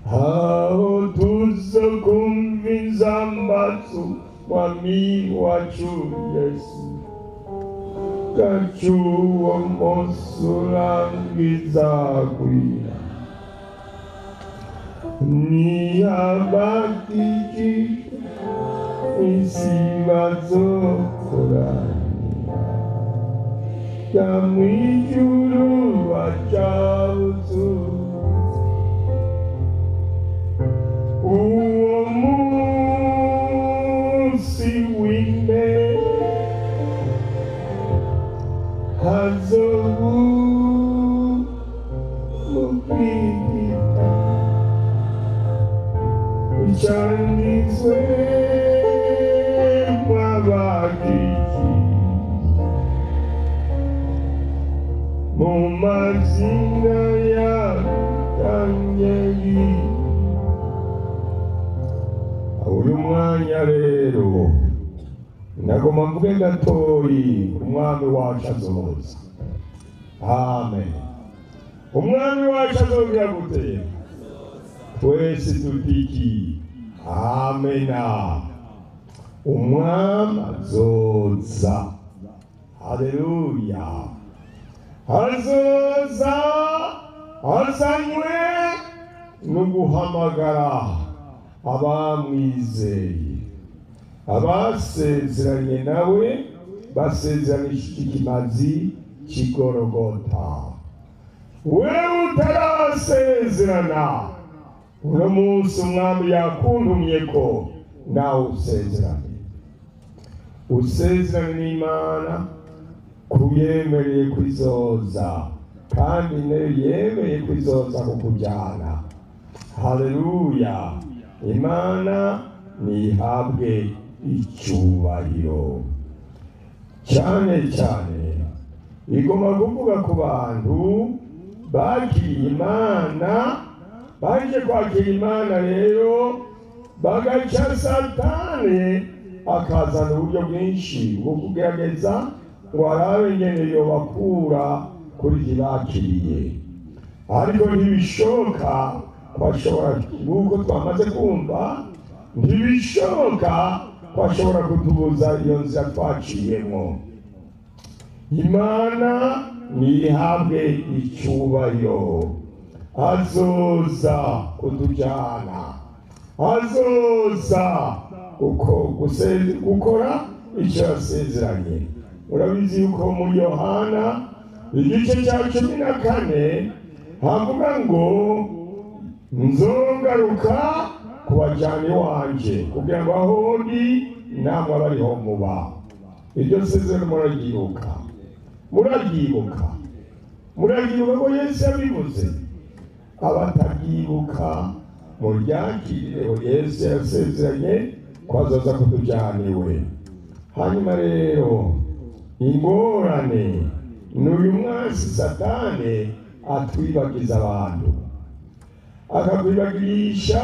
Aho tuzokumva inzamba z'umwami wacu Yesu, gacu uwo munsi urangiza gwira, niyabakijijwe isi bazokoranira, ja mw'ijuru bacabuzu. Uwo munsi w'imbere hazobu mubwigita icanditswe mw'abagiki mu mazina ya Danieli. Uyu mwanya rero nagomba mvuge gatoyi umwami wacu azoza. Amen. Umwami wacu azogira gute? Twese tutiki amena. Umwami azoza. Haleluya. Azoza azanywe no guhamagara abamwizeye, abasezeranye nawe, basezeranishije ikimazi cy'Igorogota. Wewe utarasezerana, uno munsi umwami yakuntumye ko nawe usezerane, usezerane n'Imana kuyemereye kwizoza, kandi nayo yemeye kwizoza kukujyana. Haleluya. Imana nihabwe icyubahiro. Cyane cyane igomba kuvuga ku bantu bakiriye Imana, baje kwakira Imana rero bagaca Satani akazana uburyo bwinshi bwo kugerageza ngo arabe ingene yobakura kuri ibyo bakiriye, ariko ntibishoboka kwashobora, nk'uko twamaze kumva, ntibishoboka kwashobora kutubuza iyo nzira twaciyemo. Imana nihabwe icyubahiro. Azoza kutujyana, azoza gukora icyo yasezeranye. Murabizi yuko muri Yohana igice cya 14 havuga ngo nzogaruka kubajyana iwanje kugira ngo aho ndi namwe abariho muba. Iryo sezerano muraryibuka, muraryibuka, muraryibuka ko Yesu yabivuze. Abatabyibuka muryakirireho, Yesu yasezeranye ko azoza kutujyana iwe. Hanyuma rero ingorane ni uyu mwansi Satani atwibagiza abantu, akakwibagirisha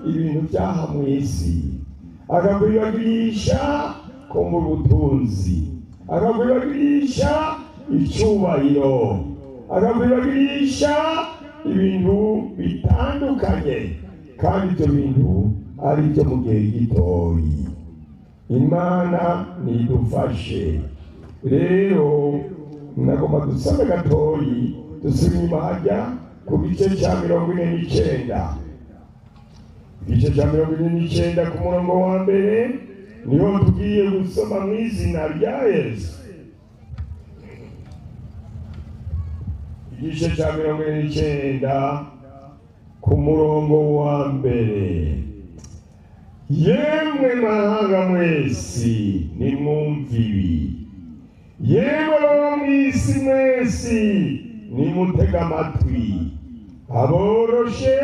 ibintu byaha mu isi, akakwibagirisha ko mu butunzi, akakwibagirisha icyubahiro, akakwibagirisha ibintu bitandukanye, kandi ibyo bintu ari byo mu gihe gitoyi. Imana nidufashe. Rero nagomba dusabe gatoyi dusubire inyuma hajya ku gice cya 49, igice cya 49 ku murongo wa mbere niho tugiye gusoma mu izina rya Yesu. Igice cya 49 ku murongo wa mbere. Yemwe mahanga mwese nimwumve ibi, yemwe abo mw'isi mwese nimutege amatwi, aboroshe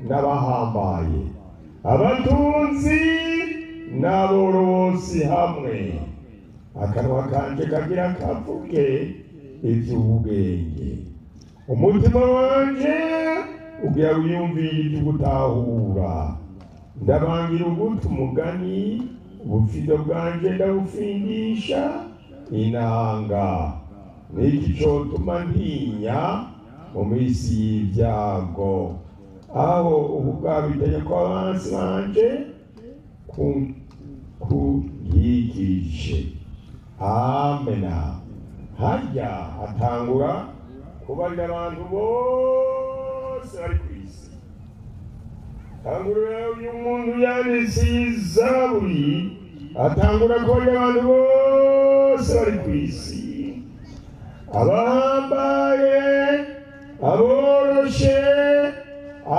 n'abahambaye, abatunzi n'aborosi hamwe. Akanwa kanje kagira kavuge iby'ubwenge, umutima wanje ugira wiyumvire iby'ugutahura. Ndabangira uguta umugani, ubufindo bwanje ndabufindisha inanga. Niki cotuma ntinya mu minsi y'ibyago, aho Ukugabitanya kw'abansi banje kunkikije. Amena. Harya atangura kubarira abantu bose bari ku isi. Tangura uyu muntu yanditse iyi zaburi, atangura kubarira abantu bose bari ku isi, abahambaye, aboroshe,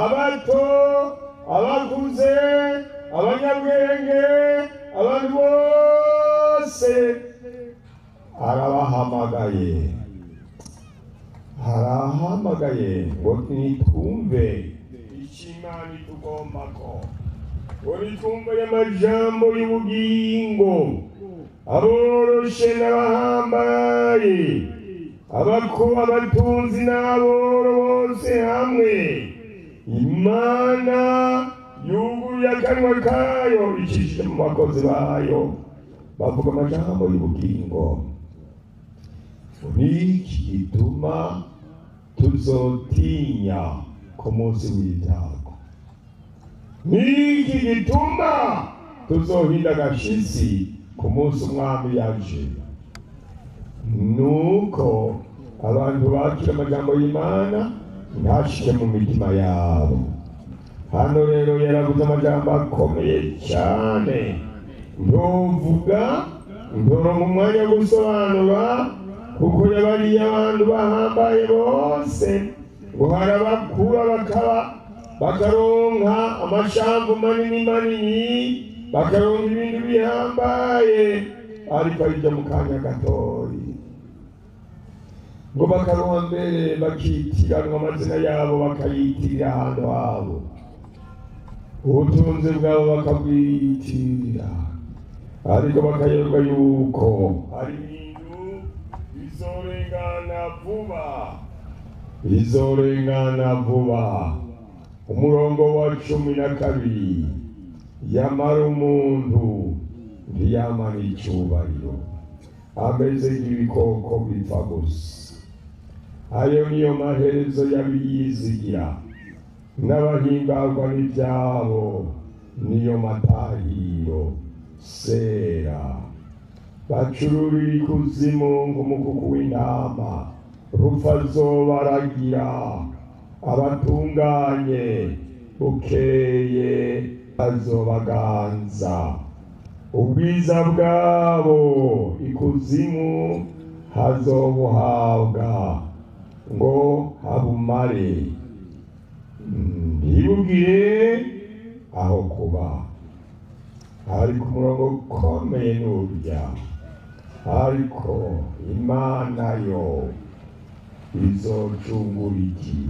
abato, abakuze, abanyabwenge, abantu bose arabahamagaye. Arahamagaye ngo nitwumve icyo Imana itugombako, ngo nitwumve amajambo y'ubugingo. Aboroshe n'abahambaye, abatunzi n'aboro bose hamwe, Imana yuguruye akanwa kayo icishije mu bakozi bayo, bavuga amajambo y'ubugingo. Niki gituma tuzotinya ku munsi w'ibyago? Niki gituma tuzohinda agashitsi ku munsi umwami yaje? Nuko abantu bakira amajambo y'Imana ntashike mu mitima yabo. Hano rero yaravuze amajambo akomeye cyane, ntovuga ntoronka umwanya wo gusobanura, kuko yabariye abantu bahambaye bose ngo harabakura bakaba bakaronka amashamvu manini manini, bakaronka ibintu bihambaye, ariko aribyo mu kanya gatoyi, ngo bakaronka mbere bakitiranwa amazina yabo, bakayitirira ahantu habo, ubutunzi bwabo bakabwiyitirira, ariko bakayoberwa yuko hari ibintu bizorengana vuba, bizorengana vuba. Umurongo wa 12: yamara umuntu ntiyamara icyubahiro, ameze nk'ibikoko bipfa gusa. Ayo niyo maherezo y'abiyizigira, n'abahimbarwa n'ibyabo niyo matahiro. Sera. Bacururira ikuzimu nk'umukuku w'intama, rupfa zobaragira abatunganye, bukeye azobaganza. Ubwiza bwabo ikuzimu hazobuhabwa ngo habumare, ntibugire aho kuba. Ariko umurongo ukomeye n'urya, ariko Imana yo izocungura iki?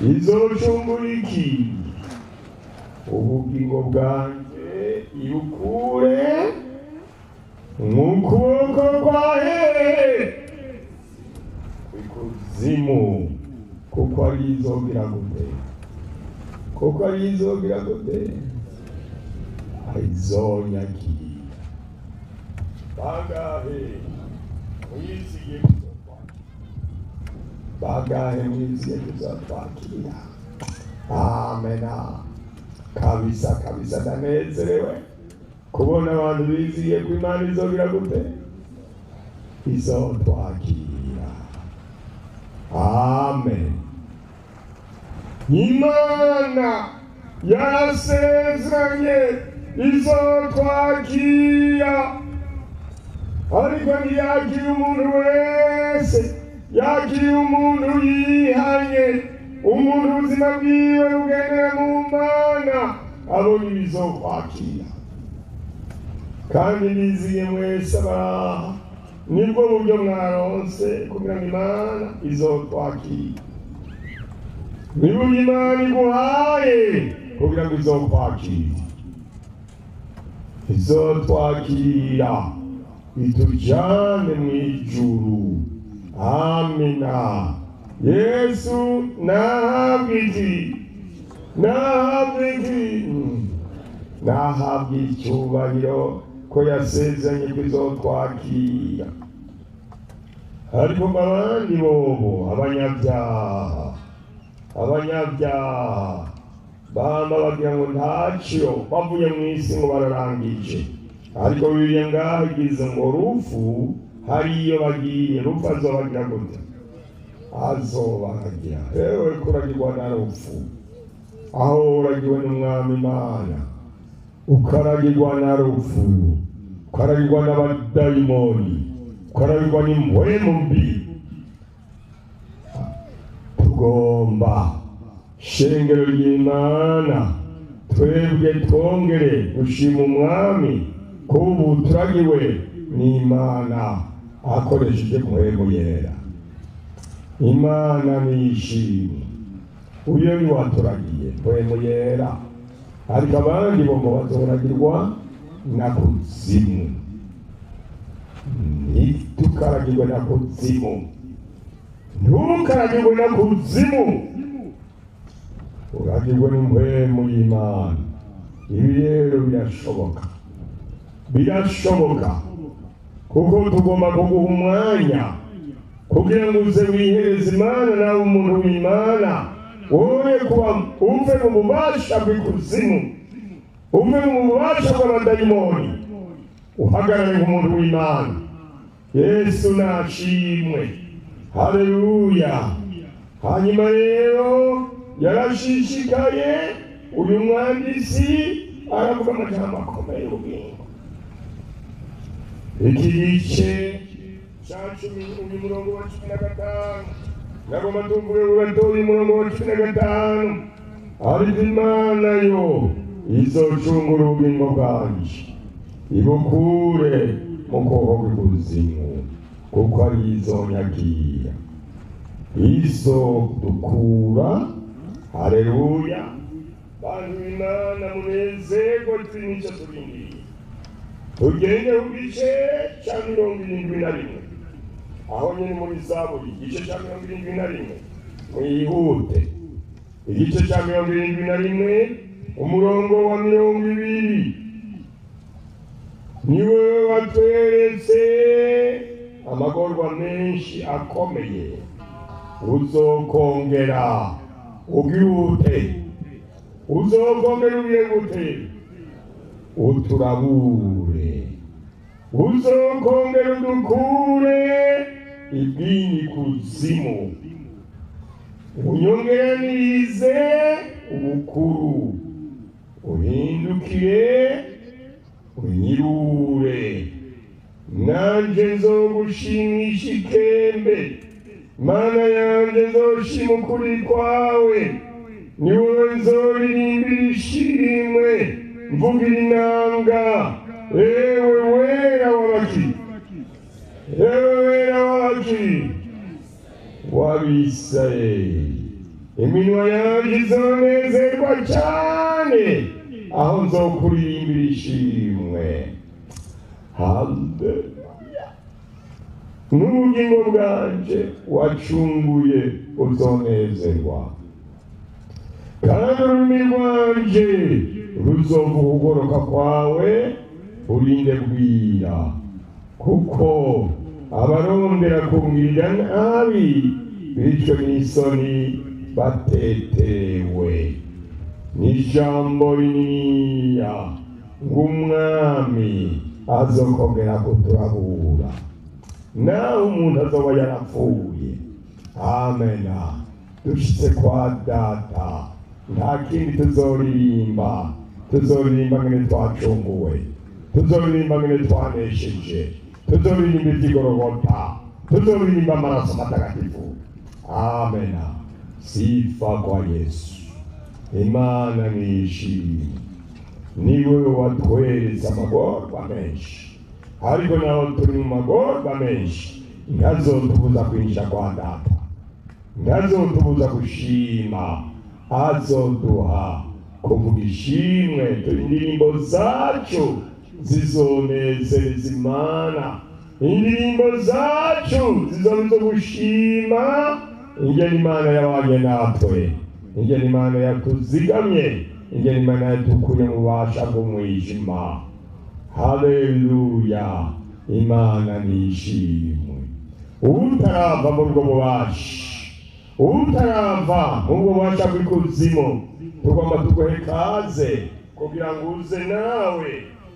Izocungura iki? Ubugingo bwanjye ibukure mu kuboko kwa hehe? Ikuzimu, kuko ari izogira gute? Kuko ari izogira gute? Izonyakira. Bangahe mwizigiye kuzotwakira? Bangahe mwizigiye kuzotwakira? Amena. Kabisa kabisa, ndanezerewe kubona abantu bizigiye ko Imana izogira gute? Izotwakira. Amen. Imana yarasezeranye izotwakira, ariko ntiyakira umuntu wese, yakiriye umuntu yihanye, umuntu ubuzima bwiwe bugendera mu Mana, abona ibizokwakira. Kandi niziye mwese abaha, nibwo buryo mwaronse kugira ngo Imana izotwakira. Nibwo Imana iguhaye kugira ngo izokwakira, izotwakira itujane mu ijuru. Amina. Yesu nahabwa iki? Nahabwa iki? Nahabwa icyubahiro ko yasezeranye ko izotwakira. Ariko ngo abandi bobo abanyabyaha Abanyabyaha bama bagira ngo ntacyo bavuye mu isi, ngo bararangije, ariko Bibiliya ngaho igize ngo rupfu hariyo bagiye, rupfu azobagira gute? Azobaragira. Ewe kuragirwa na rupfu, aho uragiwe n'Umwami Imana, ukaragirwa na rupfu, ukaragirwa n'abadayimoni, ukaragirwa n'impwemu mbi. Tugomba, shengero ry'Imana, twebwe twongere gushima Umwami ko ubu turagiwe n'Imana akoresheje Mpwemu Yera. Imana nishimwe, uyo ni waturagiye Mpwemu Yera, ariko abandi bo ngo bazoragirwa na kuzimu. Ntitukaragirwe na kuzimu, ntukaragirwe na kuzimu, uragirwe n'impwemu y'Imana. Ibi rero birashoboka, birashoboka, kuko tugomba kuguha umwanya kugira ngo uze wihereze Imana, nawe umuntu w'Imana, wowe kuba uve mu bubasha bw'ikuzimu, uve mu bubasha bw'abadayimoni, uhagarare nk'umuntu w'Imana. Yesu nashimwe, haleluya. Hanyuma rero yarashishikaye uyu mwanditsi, aravuga amajambo akomeye y'ubugingo. Iki gice ca 10, uyu murongo wa 15, nagomba tuvuge gatoya umurongo wa 15: "Ariko Imana yo izocungura ubugingo bwanje, ibukure mu kuboko kw'ikuzimu, kuko ari izonyagira." Izodukura. Haleluya! Bantu b'Imana, munezerwe, turi n'icyo turindiriye. Tugende ku gice ca 71, aho nyine muri Zaburi, igice ca 71, mwihute. Igice ca 71, umurongo wa 20: "Ni wewe watweretse amagorwa menshi akomeye, uzokongera ugira ute? Uzokongera ugiye gute? Uturabure, uzokongera udukure ibwini kuzimu, unyongeranirize ubukuru, uhindukire unyirure, nanje nzogushimisha ikembe. Mana yanje, nzoshima ukuri kwawe, ni wowe nzoririmbira ishimwe, mvugira inanga, ewe Wera w'abaki, ewe Wera w'abaki, w'Abisirayeli. Iminwa yanje izonezerwa cyane aho nzokuririmbira ishimwe." Haleluya! N'ubugingo bwanje wacunguye uzonezerwa, kandi ururimi rwanje ruzovuga ukugoroka kwawe urinde bwira, kuko abarondera kungirira nabi bityo n'isoni batetewe. N'ijambo rininiya ngo Umwami azokongera kuturabura naho umuntu azoba yarapfuye. Amena. Dushitse kwa Data, nta kindi tuzoririmba. Tuzoririmba ngene twacunguwe, tuzoririmba ngene twanesheje, tuzoririmba ivy'Igorogota, tuzoririmba amaraso matagatifu. Amena. Sifa kwa Yesu. Imana nishimwe, niwe watweretse amagorwa menshi, ariko naho turi mu magorwa menshi, ntazotubuza kwinjira kwa Data, ntazotubuza gushima. Azoduha kuvuga ishimwe, indirimbo zacu zizonezereza Imana, indirimbo zacu zizoba izo gushima ingene Imana yabanye natwe, ingene Imana yatuzigamye, ingene Imana yadukuye mu bubasha bw'umwijima. Haleluya! Imana nishimwe. Utarava muri ubwo bubasha. Utarava mu bubasha bw'ikuzimu, tugomba tuguhe kaze kugira ngo uze nawe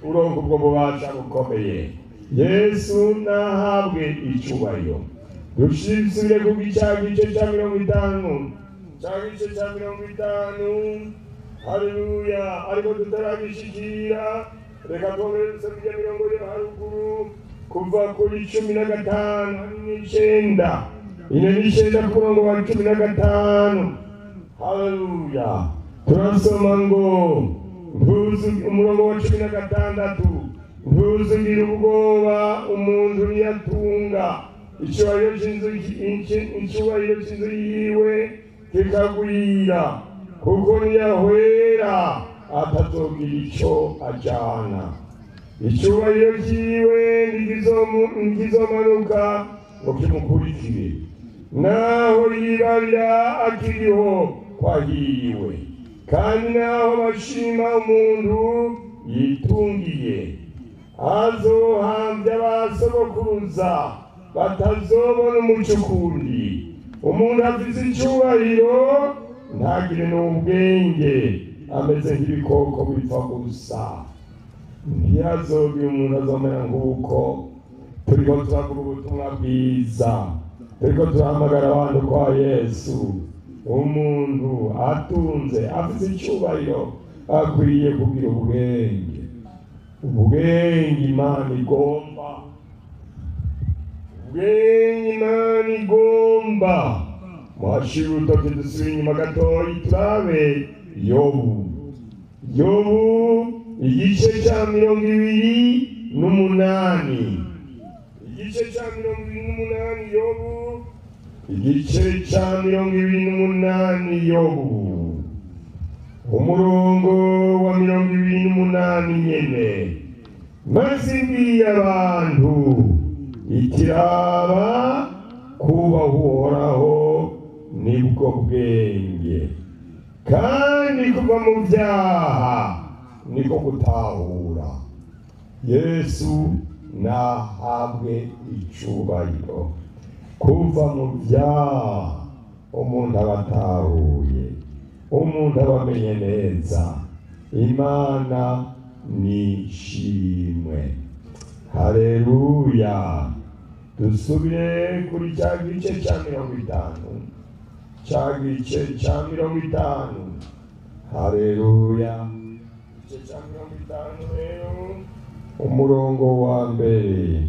uronke ubwo bubasha bukomeye. Yesu nahabwe icubahiro. Dusubire ku cya gice cya 50, cya gice cya 50. Haleluya! Ariko tutaragishikira, reka twongere dusome ijya mirongo yo haruguru, kuva kuri 15 n'icenda, 49 ku murongo wa 15. Haleluya! Turasoma ngo umurongo wa 16: ntuzugire ubwoba umuntu niyatunga, icyubahiro cy'inzu yiwe kikagwira, kuko niyahwera atazogira icyo ajana. Icyubahiro cyiwe ntikizomanuka ngo kimukurikire, naho yibarira akiriho kwahiriwe. Kandi naho bashima umuntu yitungiye, azohambya basogokuruza batazobona umuco ukundi. Umuntu afise icyubahiro ntagire n'ubwenge, ameze nk'ibikoko bipfa gusa. Ntiyazogira umuntu azomera nk'uko. Turiko turavuga ubutumwa bwiza, turiko turahamagara abantu kwa Yesu. Umuntu atunze afise icyubahiro akwiye kugira ubwenge, ubwenge Imana igomba, ubwenge Imana igomba. Muhashire urutoki, dusubire inyuma gatoyi turabe Yobu. Yobu igice cya 28, igice cya 28. Yobu igice cya 28. Yobu umurongo wa 28 nyene: maze ibwiye abantu ikiraba kubaha Uhoraho nibwo bwenge, kandi kuva mu byaha niko gutahura. Yesu nahabwe icubahiro. Kuva mu byaha umuntu aba atahuye, umuntu aba amenye neza. Imana nishimwe. Haleluya! Dusubire kuri cya gice cya 50, cya gice cya 50. Haleluya! Igice cya 50 rero, umurongo wa mbere.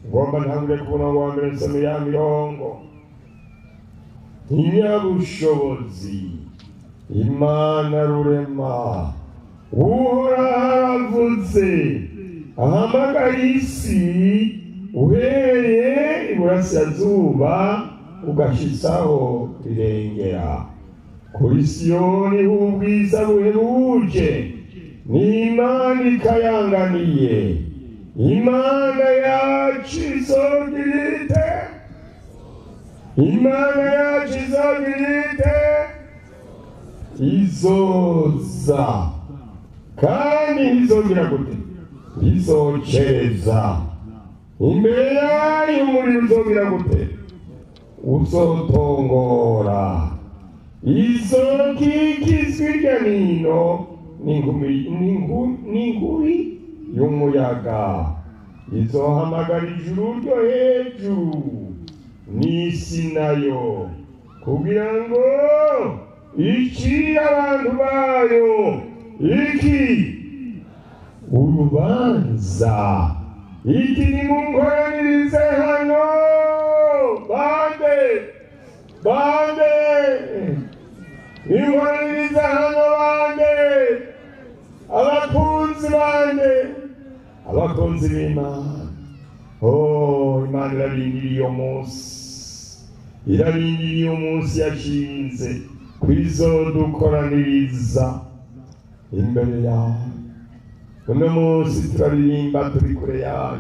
Ngomba ntangure ku murongo wa mbere, nsome ya mirongo. Inyabushobozi Imana rurema, Uhoraho aravuze, ahamagara isi uhereye iburasirazuba ugashitsaho rirengera. Kuri Siyoni h'ubwiza buhebuje, n'Imana ikayanganiye. Imana yacu izogira ite? Imana yacu izogira ite? Izoza, kandi izogira gute? Izocereza. Imbere yayo umuriro uzogira gute? Uzotongora. Izokikizwa hirya nino n'inkubi y'umuyaga. Izohamagara ijuru ryo hejuru n'isi nayo, kugira ngo icire abantu bayo iki urubanza. Iki nimunkoranirize hano bande, bande, ninkoranirize hano bande, abakunzi bande, abakunzi b'Imana. Oh, Imana irarindiriye uyo munsi, irarindiriye umunsi yashinze kwizodukoraniriza imbere yawe. Uno munsi turaririmba turi kure yawe,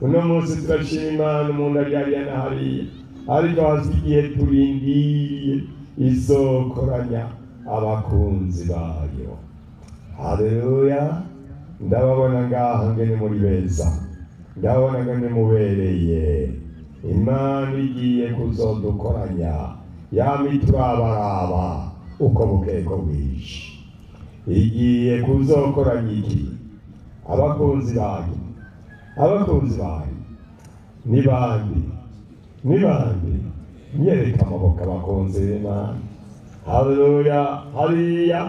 uno munsi turashima Imana umuntu ari hariya na hariya, ariko hazi igihe turindiriye izokoranya abakunzi bayo. Haleluya! Ndababona ngaha ngene muri beza, ndabona ngene mubereye. Imana igiye kuzodukoranya. Yama iturabaraba uko bukeye ko bwije. Igiye kuzokoranya iki? Abakunzi bayo, abakunzi bayo ni bande? Ni bande? Nyereka amaboko, abakunzi b'Imana. Haleluya! Hariya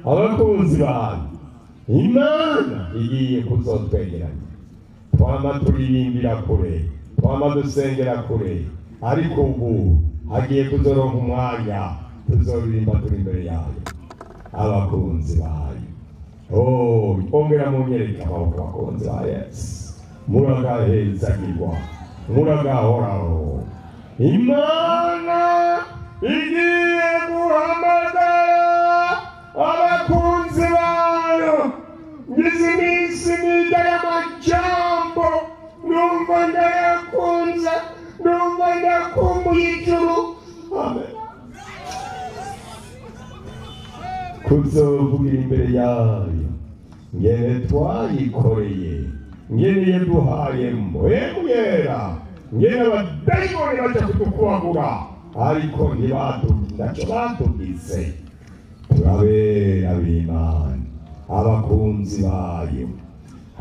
abakunzi bayo. Imana igiye kuzotwegeranya. Twama turirimbira kure, twama dusengera kure, ariko ubu hagiye kuzoronka umwanya tuzoririmba turi imbere yayo. Abakunzi bayo, oh, ongera munyereka amaboko, abakunzi ba Yesu. Muragahezagirwa, muragahoraho. Imana igiye guhamagara abakunzi bayo. Ngize iminsi niga y'amajambo, numva ndayakunze, numva ndakumbuye ijuru. Amen. Kuzovugira imbere yayo ngene twayikoreye, ngene yaduhaye Mpwemu Yera, ngene abadayimoni baja kudukwagura ariko ntacyo batugize. Turabera b'Imana, abakunzi bayo.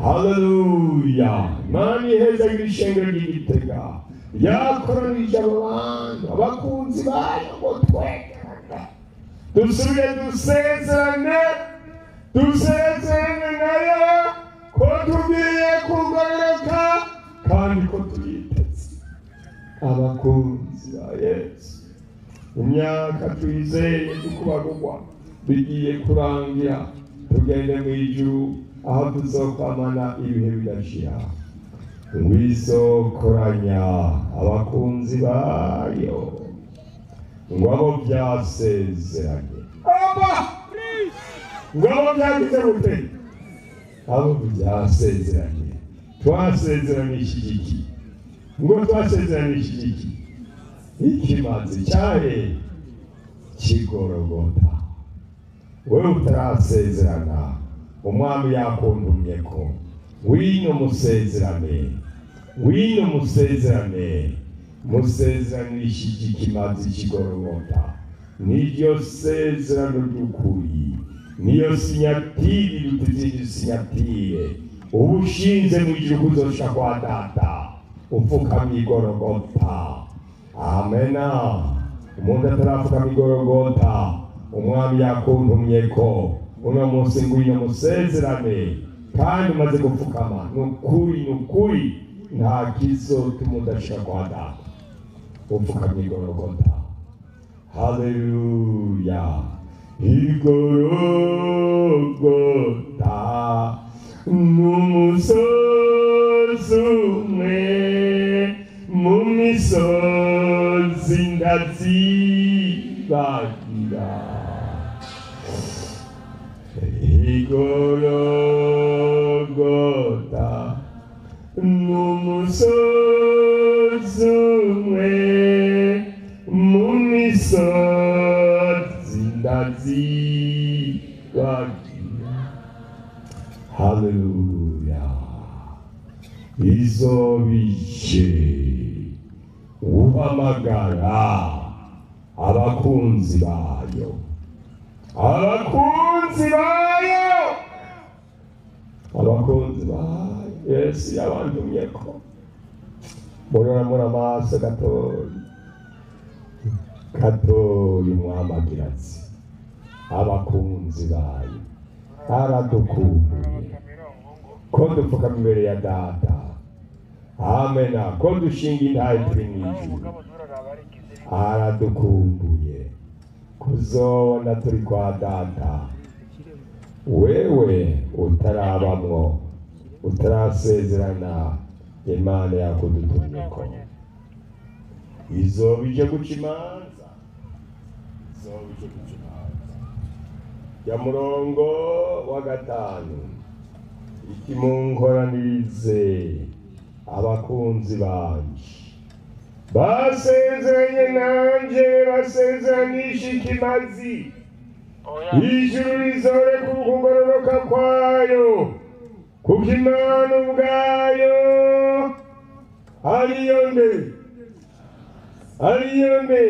Haleluya! Imana iheza ishengero ry'Igitega yakoranije abo bantu, abakunzi bayo, ngo twegerane, dusubire dusezerane, dusezerane nayo ko tugiye kugororoka kandi ko tuyiteze. Abakunzi ba Yesu, imyaka twizeye dukubagurwa bigiye kurangira, tugende mu ijuru aho tuzokwamana ibihe bidashira. Ngwizokoranya abakunzi bayo, ngo abo byasezeranye, aba ngo abo byagize gute? Abo byasezeranye. Twasezeranishije iki? Ngo twasezeranishije iki? Ikimazi cyahe? Kigorogota. Wewe utarasezerana, umwami yakundumye ko wino musezerane, wino musezerane. Musezeranishije ikimazi kigorogota, niryo sezerano ry'ukuri, niyo sinyatire iruta izindi sinyatire. Uba ushinze mu ijuru kuzosha kwa Data, upfukamye igorogota. Amena. Umuntu atarapfukama igorogota, umwami yakuntumye ko uno munsi ngwino musezerane, kandi umaze gupfukama, nukuri nukuri nta kizotuma udashika kwa Data upfukamye igorogota. Haleluya! Igorogota n'umusozi umwe mu misozi ndazibagira. Igorogota n'umusozi umwe mu misozi ndazibagira. Haleluya! Izobije uhamagara abakunzi bayo, abakunzi bayo, abakunzi bayo. Yesu yabantumyeko. Murora amaso gatoyi gatoyi, umwami agira ati abakunzi bayo. Aradukumbuye ko dupfukama imbere ya Data. Amena. Ko dushinga intahe turi mu ijuru. Aradukumbuye kuzobona turi kwa Data. Wewe utarabamwo, utarasezerana, Imana yakudutumyeko. Izoba ije guca imanza, izoba ije guca imanza. Ya murongo wa 5, ikimunkoranirize abakunzi banje basezeranye nanje, basezeranisha ikimazi. Ijuru rizore kugororoka kwayo, kuko Imana ubwayo ariyo nde? Ariyo nde?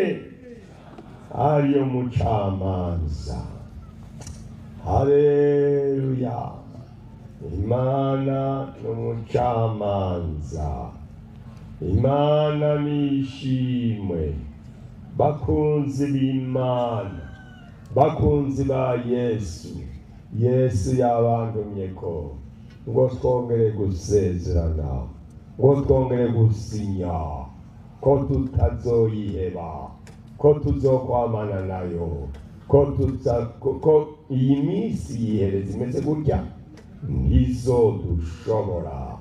ariyo mucamanza. Haleluya! Imana n'umucamanza, Imana nishimwe. Bakunzi b'Imana, bakunzi ba Yesu, Yesu yabantumye ko ngo twongere gusezerana, ngo twongere gusinya ko tutazoyiheba, ko tuzokwamana nayo, ko iyi minsi yihereza imeze gutya ntizodushobora.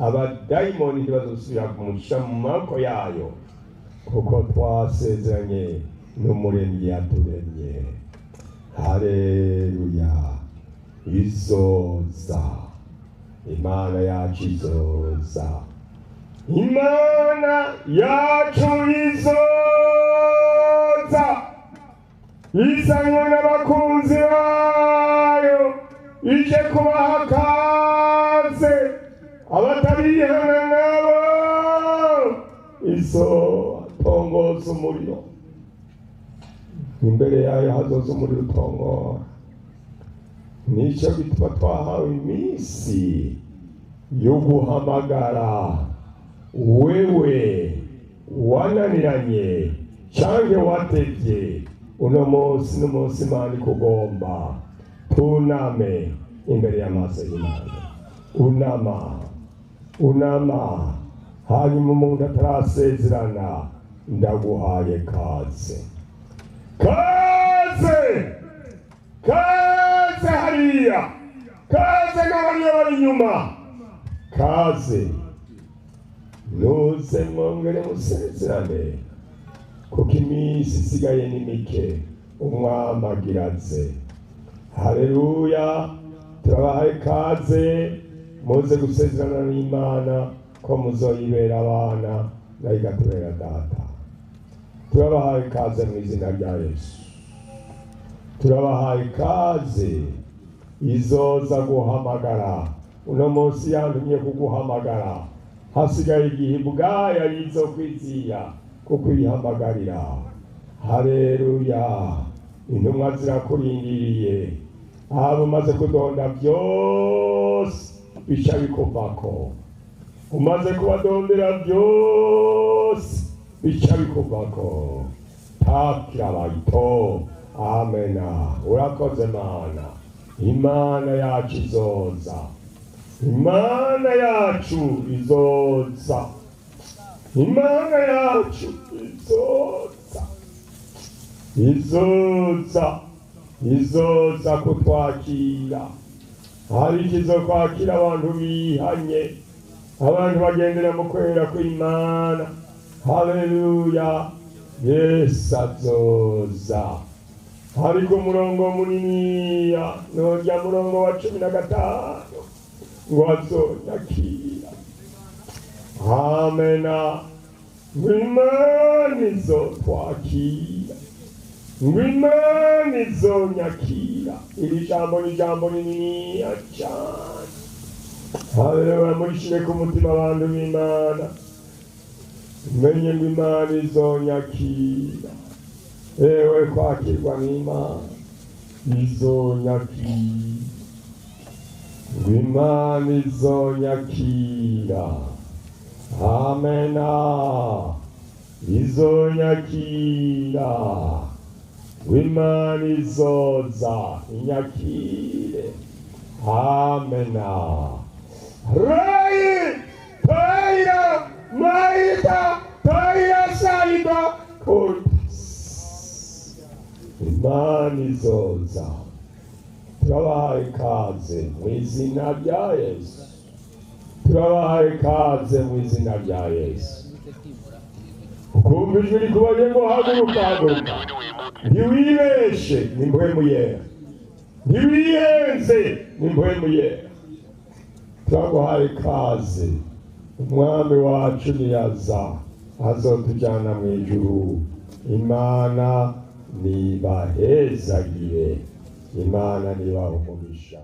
Abadayimoni ntibazosubira kumusha mu maboko yayo, kuko twasezeranye n'Umuremyi yaturemye. Haleluya! Izoza, Imana yacu izoza, Imana yacu izoza, izanywe n'abakunzi bayo, ije kubaha kaze abatarihana nabo. Izotongoza umuriro imbere yayo, hazoza umuriro utongora. Nicyo gituma twahawe iminsi yo guhamagara. Wewe wananiranye canke watevye, uno munsi n'umunsi Imana ikugomba. Tuname imbere y'amaso y'Imana, unama, unama. Hanyuma umuntu atarasezerana, ndaguhaye kaze, kaze, kaze hariya, kaze n'abariya bari inyuma, kaze nuze mwongere musezerane, kuko iminsi isigaye ni mike, umwami agira aze. Haleluya! Turabahaye kaze, muze gusezerana n'Imana ko muzoyibera abana, nayo ikatubera data. Turabahaye ikaze mu izina rya Yesu, turabahaye ikaze. Izoza guhamagara uno munsi, yantumye kuguhamagara. Hasigaye igihe ubwaya yizo kwiziya kukwihamagarira. Haleluya! Intumwa zirakurindiriye. Abo umaze kudonda byose bica bikuvako, umaze kubadondera byose bica bikuvako. Takirabayito amena. Urakoze Mana. Imana yacu izoza, Imana yacu izoza, Imana yacu izoza, izoza, izoza kutwakira. Hari ikizo kwakira abantu bihanye, abantu bagendera mu kwera kw'Imana. Haleluya! Yesu azoza. Hariko umurongo muniniya, nurya murongo wa 15, ngo azonyakira. Amena! Ngo Imana izotwakira, ngo Imana izonyakira. Iri jambo ni jambo rininiya cyane. Haleluya! Murishire ku mutima, abantu b'Imana. Menye ngo Imana izonyakira. Ewe kwakirwa n'Imana, izonyakira, ngo Imana izonyakira. Amena! Izonyakira, ngo Imana izoza inyakire. Amena! Rai taira maita taira saida kotas. Imana izoza. Turabahaye ikaze mu izina rya Yesu, turabahaye ikaze mu izina rya Yesu. Ukumva ijwi rikubaye ngo haguruka, haguruka, ntiwibeshe, ni mpwemu yera, ntiwihenze, ni mpwemu yera. Turaguhaye ikaze. Umwami wacu niyaza azotujyana mu ijuru. Imana nibahezagire, Imana nibaha umugisha.